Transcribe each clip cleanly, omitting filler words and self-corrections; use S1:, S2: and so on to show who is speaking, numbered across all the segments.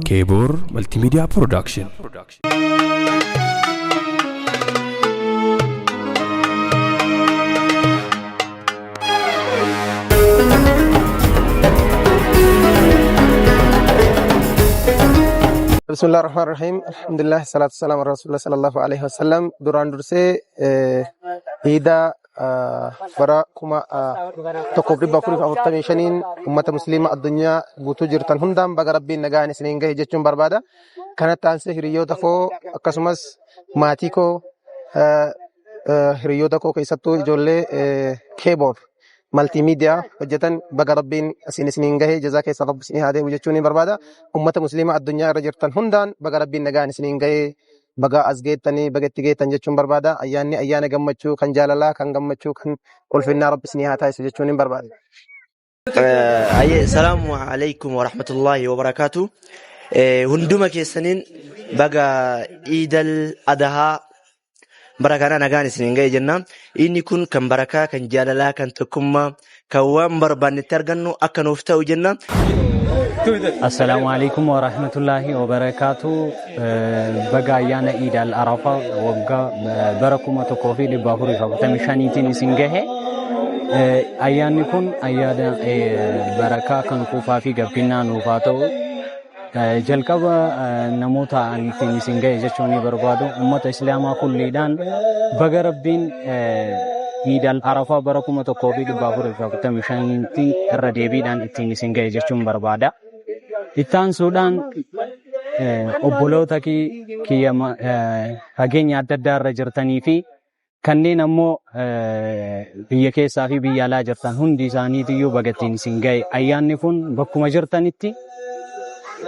S1: Keeboor Multimedia Production.
S2: Bismillah ar-Rahmaan ar-Rahiim. Alhamdulillah, salaatu salaam ala Rasulullah sallallahu alaihi wasallam. Duraan dursee iida bara 1445n ummata musliima addunyaa guutuu jirtan hundaan baga Rabbiin nagaan isiniin gahe jechuun barbaada. Kanatti aansee hiriyoota koo akkasumas maatii koo, hiriyoota koo, keessattuu ijoollee Keeboor Maltiimiidiyaa hojjetan baga Rabbiin asiin isiniin gahe, jazaa keessa Rabbi isinii haa deebi'u jechuun ni barbaada. Ummata musliima addunyaa irra jirtan hundaan baga Rabbiin nagaan isiniin gahe, baga as geettanii, baga itti geettan jechuun barbaada. Ayyaanni ayyaana gammachuu, kan jaalalaa, kan gammachuu, kan ulfinnaa Rabbi isinii haa taasisu jechuun ni barbaada.
S3: Ayyee, salaamu alaikum warahmatullahi wabarakaatu. Hunduma keessaniin baga Iidal Adahaa bara kana nagaan isiniin ga'e jenna. Inni kun kan barakaa, kan jaalalaa, kan tokkummaa, kan waan barbaannetti argannu akka nuuf ta'u jenna.
S4: Assalaamu alaikum wa rahmatullahi wa barakaatu. Baga ayyaana Iid al Arafaa waggaa bara 1445tiin isin gahe. Ayyaanni kun ayyaana barakaa, kan kuufaa fi gabbinnaa nuuf haa ta'u. Jalqaba namoota ani ittiin isin gahe jechuun ni barbaadu. Uummata Islaamaa kulliidhaan baga Rabbiin Iid al Arafaa bara 1445tti irra deebiidhaan ittiin isin gahe jechuun barbaada. Itti aansuudhaan obboloota kiyya fageenya adda addaa irra jirtanii fi kanneen ammoo biyya keessaa fi biyya alaa jirtan hundi isaaniitiyyuu baga ittiin isin gahe. Ayyaanni kun bakkuma jirtanitti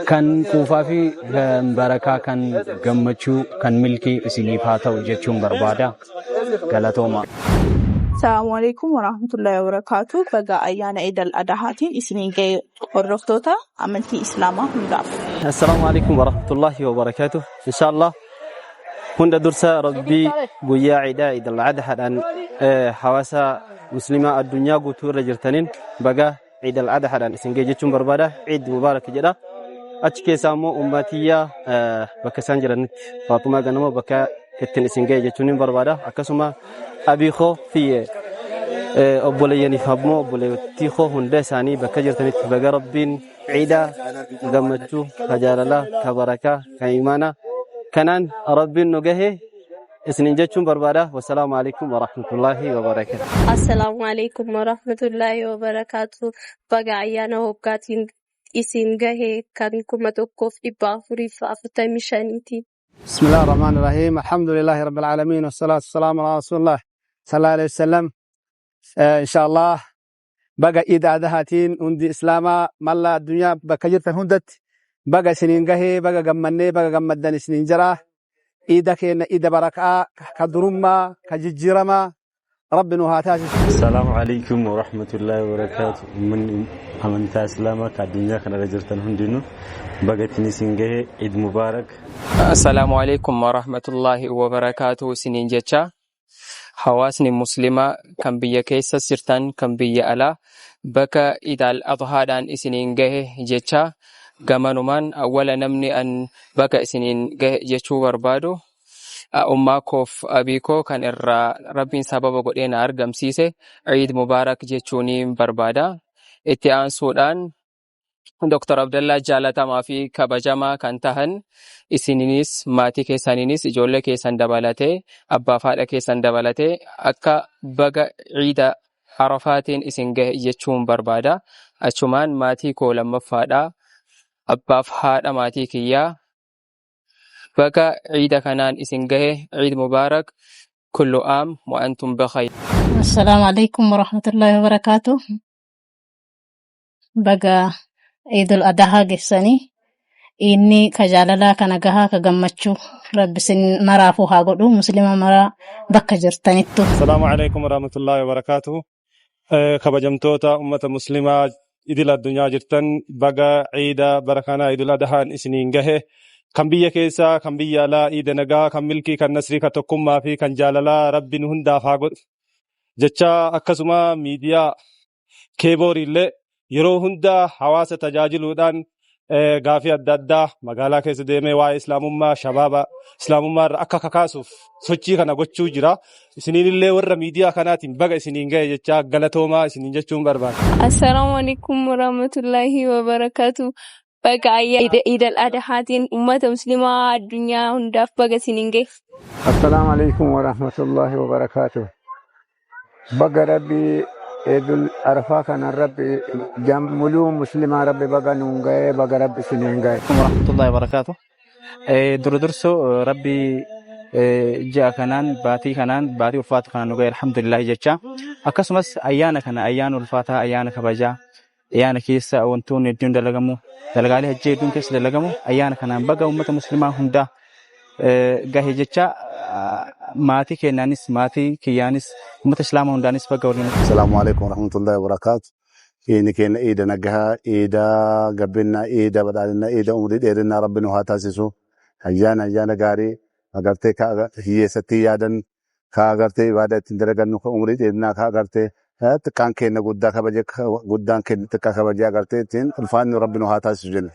S4: kan quufaa fi kan barakaa, kan gammachuu, kan milkii isiniif haa ta'u jechuun barbaada. Galatooma.
S5: Salaamu alaikum warahmatullahi wabarakatuh. Baga ayyaana Eid al-Adhaatiin isiniin gahe, hordoftoota amantii Islaamaa hundaaf.
S6: Assalaamu alaikum warahmatullahi wabarakatuh. Inshallah, hunda dursa Rabbii guyyaa ciidaa Iid al-Adhaadhaan hawaasa muslimaa addunyaa guutuu irra jirtaniin baga Iid al-Adhaadhaan isin ga'e jechuun barbaada. Iid Mubaarak jedha. Achi keessaa immoo ummatiyyaa bakka isaan jiranitti Faaxumaa Ganama bakka ittiin isin ga'e jechuun hin barbaada. Akkasuma abii koo fi obboleeyyaniif ammoo obboleettii koo hunda isaanii bakka jirtanitti baga Rabbiin ciida gammachuu, ka jaalalaa, ka barakaa, ka imaanaa kanaan Rabbiin nu gahe isinin jechuun barbaada. Wassalaamu alaikum warahmatullaahi wabarakaatu.
S7: Assalaamu alaikum warahmatullaahi wabarakaatu. Baga ayyaana waggaatiin isin gahe kan 1445tiin.
S8: بسم الله الرحمن الرحيم، الحمد لله رب العالمين، والصلاة والسلام على رسول الله صلى الله عليه وسلم. إن شاء الله baga Iid Adhaatiin hundi Islaamaa malla addunyaa bakka jirtan hundatti baga isiniin gahee, baga gammannee, baga gammaddan isiniin jira. Iida keenya iida barakaa, ka durummaa, ka jijjiiramaa Rabbi nu haa taasisu.
S9: Assalaamu alaikum warahmatullahi wabarakaatu. Uummanni amantaa Islaamaa ka addunyaa kanarra jirtan hundinuu baga ittiin isin gahe, Eid Mubaarak.
S10: Assalaamu alaikum warahmatullaahi wabarakaatu isiniin jecha, hawaasni muslimaa kan biyya keessas jirtan, kan biyya alaa, bakka Iid al Adhaadhaan isiniin gahe jecha, gamanumaan awwala namni an bakka isiniin gahe jechuu barbaadu ummaa koof abii koo kan irraa Rabbiin sababa godhee na argamsiise Iid Mubaarak jechuuniin barbaada. Itti aansuudhaan Dr. Abdallaa jaalatamaa fi kabajamaa kan tahan isiniinis, maatii keessaniinis, ijoollee keessan dabalatee, abbaaf haadha keessan dabalatee akka baga ciida Arafaatiin isin gahe jechuun barbaada. Achumaan maatii koo lammaffaadha. Abbaaf haadha maatii kiyyaa baga ciida kanaan isin gahe, Ciid Mubaarak, kullu aam wa antum bikhayr.
S11: Assalaamu alaikum warahmatullahi wabarakaatu. Baga Idul Adahaa geessanii. Inni ka jaalalaa, ka nagahaa, ka gammachuu Rabbi isin maraafuu haa godhu, muslima maraa bakka jirtanittu.
S12: Assalaamu alaikum warahmatullahi wabarakatuh. Kabajamtoota ummata muslimaa idil addunyaa jirtan, baga ciida bara kanaa Idul Adhaan isiniin gahe. Kan biyya keessaa, kan biyya alaa, iida nagaa, kan milkii, kan nasrii, kan tokkummaa fi kan jaalalaa Rabbi nu hundaaf haa godhu. Jecha akkasuma miidiyaa Keebooriillee Yeroo hunda hawaasa tajaajiluudhaan gaafii adda addaa magaalaa keessa deemee waa'ee islaamummaa shabaaba islaamummaa irra akka kakaasuuf sochii kana gochuu jira. Isiniin illee warra miidiyaa kanaatiin baga isiniin gahe jechaa galatoomaa isiniin jechuun barbaada.
S7: Assalaamu alaikum warahmatullahi wabarakatuh. Baga ayyaana Iidal Adhaatiin uummata musliimaa addunyaa hundaaf baga isiniin gahe.
S13: Assalaamu alaikum warahmatullahi wabarakatuh. Baga Rabbi Eidul Arafaa kana Rabbi jam muluu muslimaa Rabbi baga nuun ga'ee baga Rabbi isiniin ga'e.
S6: Warahmatullahi wabarakatuh. Dura dursoo Rabbi ji'a kanaan baatii kanaan baatii ulfaatu kanaan nu ga'e alhamdulillah jecha. Akkasumas ayyaana kana ayyaana ulfaataa ayyaana kabajaa ayyaana keessa wantoonni hedduun dalagamu dalagaalee hajjii hedduun keessa dalagamu ayyaana kanaan baga uummata muslimaa hundaa gahe jecha maatii keenyaanis maatii kiyyaanis uummata islaamaa hundaanis baga waliin.
S14: Asalaamu alaikum warahmatullahi wabarakatuh. Iidni keenya iida nagahaa, iida gabbinaa, iida badhaadhinaa, iida umurii dheerinaa Rabbi nu haa taasisu. Ayyaana ayyaana gaarii agartee ka hiyyeessatti yaadan ka agartee ibaadaa ittiin dalagannu ka umurii dheerinaa ka agartee xiqqaan keenya guddaa kabaje guddaan keenya xiqqaa kabajee agartee ittiin ulfaannu Rabbi nu haa taasisu jenna.